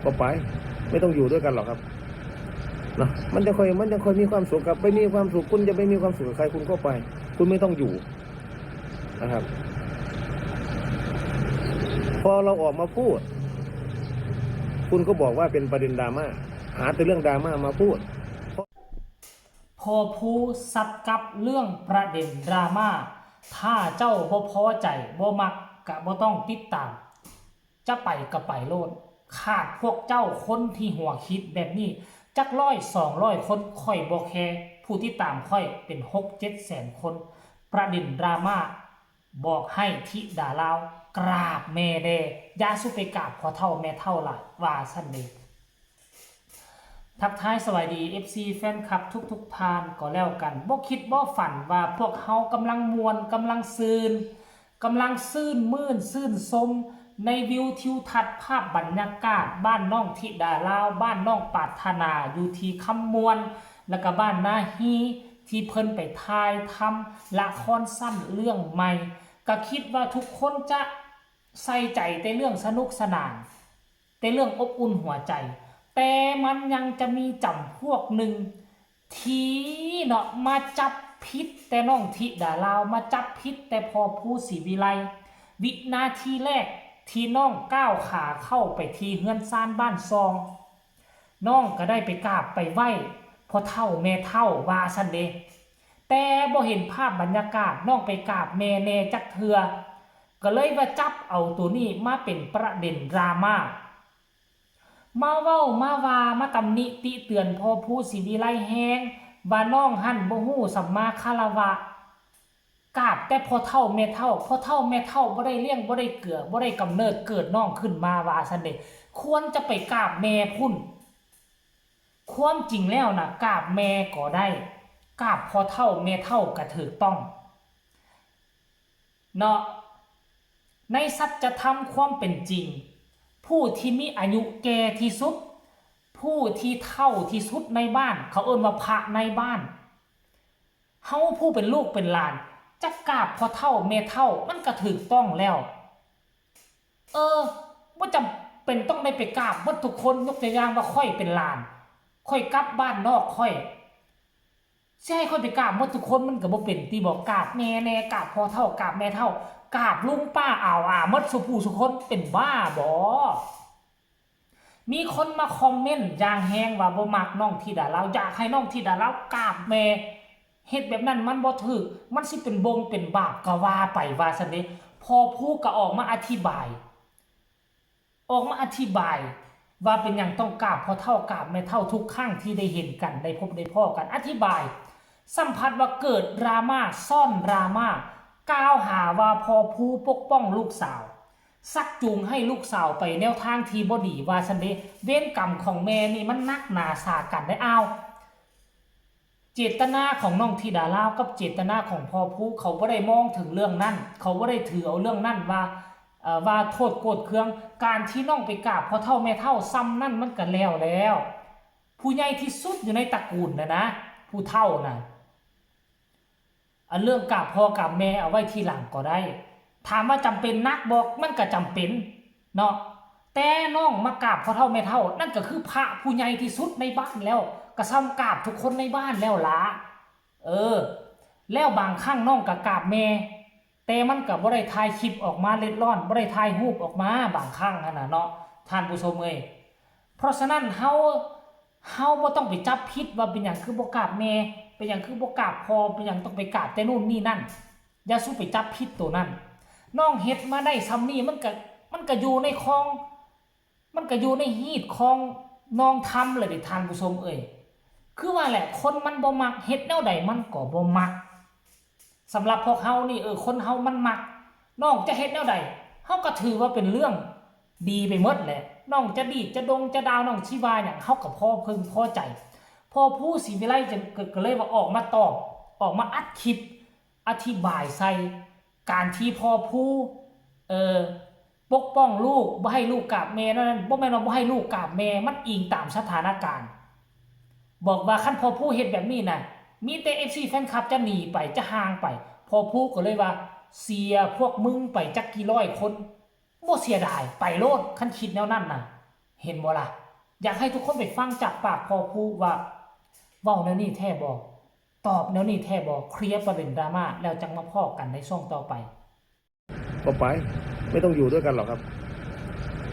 ก็ไป ไม่ต้องอยู่ด้วยกันหรอกครับ นะ มันจะค่อย มันจะค่อยมีความสุขครับ ไปมีความสุข คุณจะไปมีความสุขกับใคร คุณก็ไป คุณไม่ต้องอยู่นะครับ พอเราออกมาพูด คุณก็บอกว่าเป็นประเด็นดราม่า หาแต่เรื่องดราม่ามาพูด ພໍ່ພູສັບກັບເລື່ອງປະເດັນດຣາມາ ຖ້າເຈົ້າບໍ່ພໍໃຈ ບໍ່ມັກ ກະບໍ່ຕ້ອງຕິດຕາມ ຈະໄປກະໄປໂລດ. ຂາດພວກເຈົ້າຄົນທີ່ຫົວຄິດແບບນີ້ ຈັກຮ້ອຍສອງຮ້ອຍຄົນ ຂ້ອຍບໍ່ແຄ ຜູ້ຕິດຕາມຂ້ອຍເປັນຫົກເຈັດແສນຄົນ. ປະເດັນດຣາມາ ບອກໃຫ້ທິດາລາວກາບແມ່ແດ່ ຢ່າສູ່ໄປກາບພໍ່ເຖົ້າແມ່ເຖົ້າຫຼາຍ ວ່າຊັ້ນເດ. ທັກທາຍສະບາຍດີ ເອັຟຊີ ແຟນຄລັບທຸກໆທ່ານກໍແລ້ວກັນ. ບໍ່ຄິດບໍ່ຝັນວ່າພວກເຮົາກຳລັງມ່ວນ, ກຳລັງຊື່ນ, ກຳລັງຊື່ນມື່ນຊື່ນຊົມໃນວິວທິວທັດພາບບັນຍາກາດບ້ານນ້ອງທິດາລາວ, ບ້ານນ້ອງປາດຖະໜາ ຢູ່ທີ່ຄຳມ່ວນ ແລ້ວກະບ້ານນາຮີ ທີ່ເພິ່ນໄປຖ່າຍທຳລະຄອນສັ້ນເລື່ອງໃໝ່. ກະຄິດວ່າທຸກຄົນຈະໃສ່ໃຈແຕ່ເລື່ອງສະໜຸກສະໜານ ແຕ່ເລື່ອງອົບອຸ່ນຫົວໃຈ, ແຕ່ມັນຍັງຈະມີຈຳພວກໜຶ່ງທີ່ເນາະ ມາຈັບຜິດແຕ່ນ້ອງທິດາລາວ, ມາຈັບຜິດແຕ່ພໍ່ພູສີວິໄລ. ວິນາທີແລກທີ່ນ້ອງກ້າວຂາເຂົ້າໄປທີ່ເຮືອນຊານບ້ານຊ່ອງ, ນ້ອງກະໄດ້ໄປກາບໄປໄຫວ້ພໍ່ເຖົ້າແມ່ເຖົ້າວ່າຊັ້ນເດ, ແຕ່ບໍ່ເຫັນພາບບັນຍາກາດນ້ອງໄປກາບແມ່ແດ່ຈັກເທື່ອ. ກະເລີຍວ່າຈັບເອົາໂຕນີ້ມາເປັນປະເດັນດຣາມາ ມາເວົ້າມາວ່າ ມາຕຳໜິຕິເຕືອນພໍ່ພູສີວິໄລແຮງ ວ່ານ້ອງຫັ້ນບໍ່ຮູ້ສຳມາຄາລະວະ, ກາບແຕ່ພໍ່ເຖົ້າແມ່ເຖົ້າ, ພໍ່ເຖົ້າແມ່ເຖົ້າບໍ່ໄດ້ລ້ຽງ ບໍ່ໄດ້ເກືອ ບໍ່ໄດ້ກຳເນີດເກີດນ້ອງຂຶ້ນມາວ່າຊັ້ນເດ, ຄວນຈະໄປກາບແມ່ພຸ້ນ. ຄວາມຈິງແລ້ວນະ ກາບແມ່ກໍໄດ້, ກາບພໍ່ເຖົ້າແມ່ເຖົ້າກະຖືກຕ້ອງ. ເນາະ ໃນສັດຈະທຳຄວາມເປັນຈິງ ຜູ້ທີ່ມີອາຍຸແກ່ທີ່ສຸດ ຜູ້ທີ່ເຖົ້າທີ່ສຸດໃນບ້ານ ເຂົາເອີ້ນວ່າພະໃນບ້ານ. ເຮົາຜູ້ເປັນລູກເປັນຫຼານ ຈະກາບພໍ່ເຖົ້າແມ່ເຖົ້າ ມັນກະຖືກຕ້ອງແລ້ວ. ເອີ ບໍ່ຈຳເປັນຕ້ອງໄດ້ໄປກາບໝົດທຸກຄົນ. ຍົກຕົວຢ່າງວ່າຂ້ອຍເປັນຫຼານ ຂ້ອຍກັບບ້ານນອກຂ້ອຍ ຊິໃຫ້ຂ້ອຍໄປກາບໝົດທຸກຄົນມັນກະບໍ່ເປັນຕິບໍ? ກາບແມ່ແດ່ ກາບພໍ່ເຖົ້າ ກາບແມ່ເຖົ້າ ກາບລຸງປ້າອາວອາໝົດສູ່ຜູ້ສູ່ຄົນ ເປັນບ້າບໍ? ມີຄົນມາຄອມເມັນຢ່າງແຮງວ່າບໍ່ມັກນ້ອງທິດາລາວ ຢາກໃຫ້ນ້ອງທິດາລາວກາບແມ່ ເຮັດແບບນັ້ນມັນບໍ່ຖືກ ມັນຊິເປັນບົງເປັນບາບກະວ່າໄປວ່າຊັ້ນເດ. ພໍ່ພູກະອອກມາອະທິບາຍ ອອກມາອະທິບາຍວ່າເປັນຫຍັງຕ້ອງກາບພໍ່ເຖົ້າກາບແມ່ເຖົ້າທຸກຄັ້ງທີ່ໄດ້ເຫັນກັນ ໄດ້ພົບໄດ້ພໍ້ກັນ ອະທິບາຍ ສຳພັດວ່າເກີດດຣາມາຊ້ອນດຣາມາ ກ່າວຫາວ່າພໍ່ພູປົກປ້ອງລູກສາວ ຊັກຈູງໃຫ້ລູກສາວໄປແນວທາງທີ່ບໍ່ດີວ່າຊັ້ນເດ. ເວນກຳຂອງແມ່ນີ້ມັນໜັກໜາສາກັນໄດ໋ ອ້າວ. ເຈດຕະນາຂອງນ້ອງທິດາລາວກັບເຈດຕະນາຂອງພໍ່ພູ ເຂົາບໍ່ໄດ້ມອງເຖິງເລື່ອງນັ້ນ ເຂົາບໍ່ໄດ້ຖືເອົາເລື່ອງນັ້ນວ່າ ເອີ ວ່າໂທດໂກດເຄືອງ. ການທີ່ນ້ອງໄປກາບພໍ່ເຖົ້າແມ່ເຖົ້າຊ່ຳນັ້ນ ມັນກະແລ້ວແລ້ວ ຜູ້ໃຫຍ່ທີ່ສຸດຢູ່ໃນຕະກູນນະນະ ຜູ້ເຖົ້ານະ. ອັນເລື່ອງກາບພໍ່ກາບແມ່ເອົາໄວ້ທີຫຼັງກໍໄດ້. ຖາມວ່າຈຳເປັນໜັກບໍ່? ມັນກະຈຳເປັນເນາະ ແຕ່ນ້ອງມາກາບພໍ່ເຖົ້າແມ່ເຖົ້າ ນັ້ນກະຄືພະຜູ້ໃຫຍ່ທີ່ສຸດໃນບ້ານແລ້ວ ກະຊ່ຳກາບທຸກຄົນໃນບ້ານແລ້ວລະ. ເອີ ແລ້ວບາງຄັ້ງນ້ອງກະກາບແມ່ ແຕ່ມັນກະບໍ່ໄດ້ຖ່າຍຄລິບອອກມາເລັດລ້ອນ ບໍ່ໄດ້ຖ່າຍຮູບອອກມາບາງຄັ້ງຫັ້ນນະເນາະ ທ່ານຜູ້ຊົມເອີຍ. ເພາະສະນັ້ນເຮົາ ເຮົາບໍ່ຕ້ອງໄປຈັບຜິດວ່າເປັນຫຍັງຄືບໍ່ກາບແມ່ ເປັນຫຍັງຄືບໍ່ກາບພໍ່ ເປັນຫຍັງຕ້ອງໄປກາບແຕ່ໂນ່ນນີ້ນັ້ນ. ຢ່າສູ່ໄປຈັບຜິດໂຕນັ້ນ. ນ້ອງເຮັດມາໄດ້ຊ່ຳນີ້ ມັນກະ ມັນກະຢູ່ໃນຄອງ ມັນກະຢູ່ໃນຮີດຄອງນອງທຳແຫຼະເດທ່ານຜູ້ຊົມເອີຍ. ຄືວ່າແຫຼະ ຄົນມັນບໍ່ມັກ ເຮັດແນວໃດມັນກໍບໍ່ມັກ. ສຳລັບພວກເຮົານີ້ ເອີ ຄົນເຮົາມັນມັກ ນ້ອງຈະເຮັດແນວໃດ ເຮົາກະຖືວ່າເປັນເລື່ອງດີໄປໝົດແຫຼະ. ນ້ອງຈະດີດຈະດົງຈະດາວ ນ້ອງຊິວ່າຫຍັງ ເຮົາກະພໍເພິ່ງພໍໃຈ. ພໍ່ພູສີວິໄລ ກະ ກະເລີຍວ່າອອກມາຕອບ ອອກມາອັດຄລິບ ອະທິບາຍໃສ່ການທີ່ພໍ່ພູ ເອີ ປົກປ້ອງລູກ ບໍ່ໃຫ້ລູກກາບແມ່ນັ້ນ ບໍ່ແມ່ນວ່າບໍ່ໃຫ້ລູກກາບແມ່ ມັນອີງຕາມສະຖານະການ. ບອກວ່າຄັນພໍ່ພູເຮັດແບບນີ້ນະ ມີແຕ່ເອັຟຊີແຟນຄລັບຈະໜີໄປ ຈະຫ່າງໄປ. ພໍ່ພູກໍເລີຍວ່າ ເສຍພວກມຶງໄປຈັກກີ່ຮ້ອຍຄົນ ບໍ່ເສຍດາຍ ໄປໂລດ ຄັນຄິດແນວນັ້ນນະ. ເຫັນບໍ່ລະ? ຢາກໃຫ້ທຸກຄົນໄປຟັງຈາກປາກພໍ່ພູວ່າເວົ້າແນວນີ້ແທ້ບໍ່? ຕອບແນວນີ້ແທ້ບໍ່? ເຄລຍປະເດັນດຣາມາ ແລ້ວຈັ່ງມາພໍ້ກັນໃນຊ່ວງຕໍ່ໄປ. ກໍໄປ ໄມ່ຕ້ອງຢູ່ດ້ວຍກັນຫຼອກຄັບ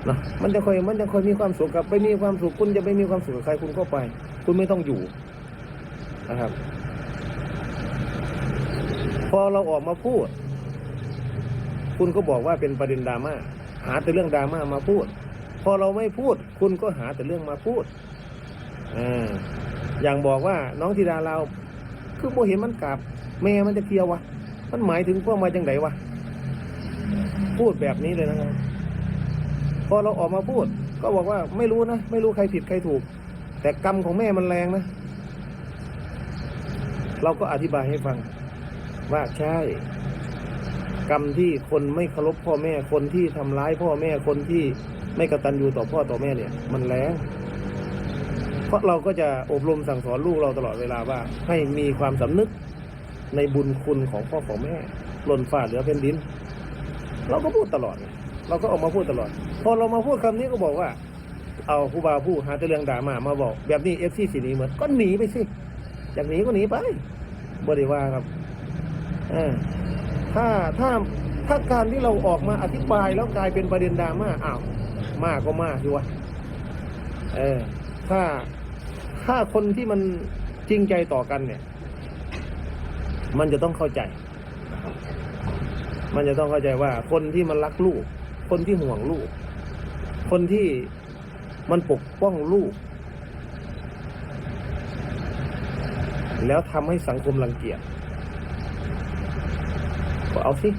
ນະ ມັນຈະຄ່ອຍ ມັນຈະຄ່ອຍມີຄວາມສຸກຄັບ ໄປມີຄວາມສຸກ ຄຸນຈະໄປມີຄວາມສຸກກັບໃຄ ຄຸນກໍໄປ ຄຸນໄມ່ຕ້ອງຢູ່ນະຄັບ. ພໍເຮົາອອກມາພູດ ຄຸນກໍບອກວ່າເປັນປະເດັນດຣາມາ ຫາແຕ່ເລື່ອງດຣາມາມາພູດ ພໍເຮົາໄມ່ພູດ ຄຸນກໍຫາແຕ່ເລື່ອງມາພູດ. ເອີ ຢ່າງບອກວ່າ ນ້ອງທິດາລາວ ຄືບໍ່ເຫັນມັນກາບແມ່ມັນຈັກເທື່ອວະ? ມັນໝາຍເຖິງຄວາມວ່າຈັ່ງໃດວະ? ພູດແບບນີ້ເລີຍນະຄັບ. ພໍເຮົາອອກມາພູດ ກໍບອກວ່າ ໄມ່ຮູ້ນະ ໄມ່ຮູ້ໃຄຜິດໃຄຖືກ ແຕ່ກຳຂອງແມ່ມັນແລງນະ. ເຮົາກໍອະທິບາຍໃຫ້ຟັງ ວ່າ ໃຊ່ ກຳທີ່ຄົນໄມ່ເຄົາລົບພໍ່ແມ່ ຄົນທີ່ທຳຮ້າຍພໍ່ແມ່ ຄົນທີ່ໄມ່ກະຕັນຍູຕໍ່ພໍ່ຕໍ່ແມ່ເນ່ຍ ມັນແລງ. ເພາະເຮົາກໍຈະອົບຮົມສັ່ງສອນລູກເຮົາຕະຫຼອດເວລາວ່າ ໃຫ້ມີຄວາມສຳນຶກໃນບຸນຄຸນຂອງພໍ່ຂອງແມ່ ລົ້ນຟ້າເຫຼືອແຜ່ນດິນ. ເຮົາກໍພູດຕະຫຼອດ ເຮົາກໍອອກມາພູດຕະຫຼອດ. ພໍເຮົາມາພູດຄຳນີ້ ກໍບອກວ່າ ເອົາ ຄູບາຜູ້ຫາແຕ່ເລື່ອງດຣາມາມາເວົ້າ ແບບນີ້ເອັຟຊີຊິໜີໝົດ ກໍໜີໄປຊິ ຢາກໜີກໍໜີໄປ ບໍ່ໄດ້ວ່າຄັບ. ເອີ ຖ້າ ຖ້າ ຖ້າການທີ່ເຮົາອອກມາອະທິບາຍແລ້ວກາຍເປັນປະເດັນດຣາມາ ອ້າວ ມາກໍມາຊິວະ. ເອີ ຖ້າ ຖ້າຄົນທີ່ມັນຈິງໃຈຕໍ່ກັນເນ່ຍ ມັນຈະຕ້ອງເຂົ້າໃຈ ມັນຈະຕ້ອງເຂົ້າໃຈວ່າ ຄົນທີ່ມັນຮັກລູກ ຄົນທີ່ຫ່ວງລູກ ຄົນທີ່ມັນປົກປ້ອງລູກ ແລ້ວທຳໃຫ້ສັງຄົມລັງກຽດ ກໍເອົາຊິ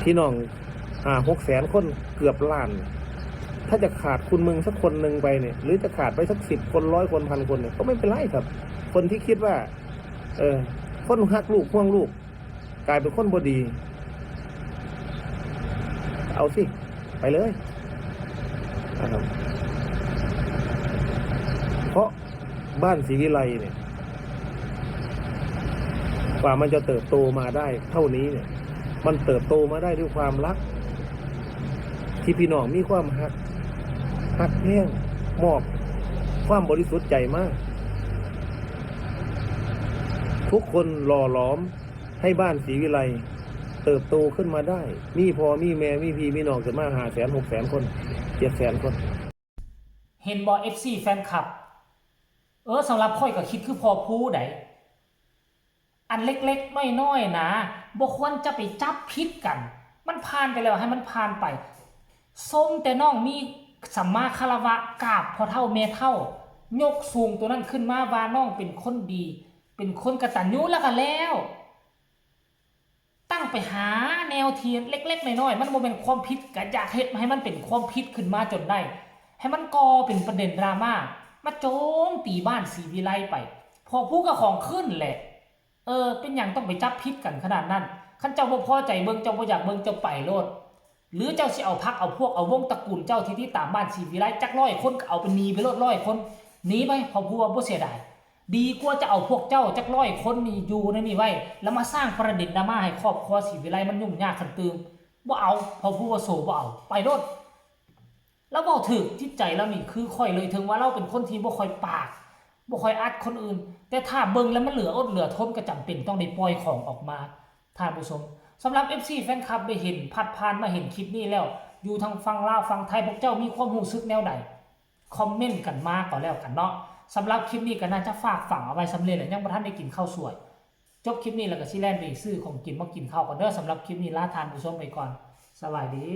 ພີ່ນ້ອງຫ້າຫົກແສນຄົນ ເກືອບລ້ານ ຖ້າຈະຂາດຄຸນເມືອງສັກຄົນໜຶ່ງໄປເນ່ຍ ຫຼື ຈະຂາດໄປສັກສິບຄົນ ຮ້ອຍຄົນ ພັນຄົນເນ່ຍ ກໍໄມ່ເປັນໄລຄັບ. ຄົນທີ່ຄິດວ່າ ເອີ ຄົນຮັກລູກ ຫ່ວງລູກ ກາຍເປັນຄົນບໍ່ດີ ເອົາຊິ ໄປເລີຍນະຄັບ. ເພາະບ້ານສີວິໄລເນ່ຍ ກວ່າມັນຈະເຕີບໂຕມາໄດ້ເທົ່ານີ້ເນ່ຍ ມັນເຕີບໂຕມາໄດ້ດ້ວຍຄວາມຮັກ ທີ່ພີ່ນ້ອງມີຄວາມຮັກ ຮັກແພງ ມອບຄວາມບໍລິສຸດໃຈມາ. ທຸກຄົນຫຼໍ່ຫຼອມໃຫ້ບ້ານສີວິໄລເຕີບໂຕຂຶ້ນມາໄດ້ ມີພໍ່ມີແມ່ ມີພີ່ມີນ້ອງຂຶ້ນມາຫ້າແສນ ຫົກແສນຄົນ ເຈັດແສນຄົນ. ເຫັນບໍ່ ເອັຟຊີແຟນຄລັບ? ເອີ ສຳລັບຂ້ອຍກໍຄິດຄືພໍ່ພູໃດ໋ ອັນເລັກໆນ້ອຍໆນະ ບໍ່ຄວນຈະໄປຈັບຜິດກັນ ມັນຜ່ານໄປແລ້ວ ໃຫ້ມັນຜ່ານໄປ. ຊົມແຕ່ນ້ອງມີສຳມາຄາລະວະ ກາບພໍ່ເຖົ້າແມ່ເຖົ້າ ຍົກສູງໂຕນັ້ນຂຶ້ນມາວ່ານ້ອງເປັນຄົນດີ ເປັນຄົນກະຕັນຍູ ແລ້ວກໍແລ້ວ. ຕັ້ງໄປຫາແນວທີ່ເລັກໆນ້ອຍໆ ມັນບໍ່ແມ່ນຄວາມຜິດ ກະຢາກເຮັດໃຫ້ມັນເປັນຄວາມຜິດຂຶ້ນມາຈົນໄດ້ ໃຫ້ມັນກໍ່ເປັນປະເດັນດຣາມາ ມາໂຈມຕີບ້ານສີວິໄລໄປ. ພໍ່ພູກໍຂອງຂຶ້ນແຫຼະ ເອີ ເປັນຫຍັງຕ້ອງໄປຈັບຜິດກັນຂະໜາດນັ້ນ? ຄັນເຈົ້າບໍ່ພໍໃຈເບິ່ງ ເຈົ້າບໍ່ຢາກເບິ່ງ ເຈົ້າໄປໂລດ. ຫຼືເຈົ້າຊິເອົາພັກເອົາພວກເອົາວົງຕະກູນເຈົ້າທີ່ຕິດຕາມບ້ານສີວິໄລຈັກຮ້ອຍຄົນ ກໍເອົາໄປໜີໄປໂລດຮ້ອຍຄົນ ໜີໄປ ເພາະຜູ້ວ່າບໍ່ເສຍດາຍ ດີກວ່າຈະເອົາພວກເຈົ້າຈັກຮ້ອຍຄົນນີ້ຢູ່ໃນນີ້ໄວ້ ແລ້ວມາສ້າງປະເດັນດຣາມາໃຫ້ຄອບຄົວສີວິໄລມັນຫຍຸ້ງຍາກຂັ້ນຕື່ມ. ບໍ່ເອົາ ເພາະຜູ້ວ່າໂສບໍ່ເອົາ ໄປໂລດ. ລາວເວົ້າຖືກ ຈິດໃຈລາວນີ້ຄືຂ້ອຍເລີຍ ເຖິງວ່າລາວເປັນຄົນທີ່ບໍ່ຄ່ອຍປາກ ບໍ່ຄ່ອຍອັດຄົນອື່ນ ແຕ່ຖ້າເບິ່ງແລ້ວມັນເຫຼືອອົດເຫຼືອທົນ ກໍຈຳເປັນຕ້ອງໄດ້ປ່ອຍຂອງອອກມາ. ທ່ານຜູ້ຊົມ ສຳລັບເອັຟຊີແຟນຄລັບໄດ້ເຫັນ ພັດຜ່ານມາເຫັນຄລິບນີ້ແລ້ວ ຢູ່ທາງຝັ່ງລາວຝັ່ງໄທ ພວກເຈົ້າມີຄວາມຮູ້ສຶກແນວໃດ ຄອມເມັນກັນມາກໍແລ້ວກັນເນາະ. ສຳລັບຄລິບນີ້ກໍໜ້າຈະຝາກຝັງເອົາໄວ້ສ່ຳນີ້ແຫຼະ ຍັງບໍ່ທັນໄດ້ກິນເຂົ້າສວຍ. ຈົບຄລິບນີ້ແລ້ວກໍຊິແລ່ນໄປຊື້ຂອງກິນມາກິນເຂົ້າກ່ອນເດີ. ສຳລັບຄລິບນີ້ລາທ່ານຜູ້ຊົມໄປກ່ອນ. ສະບາຍດີ.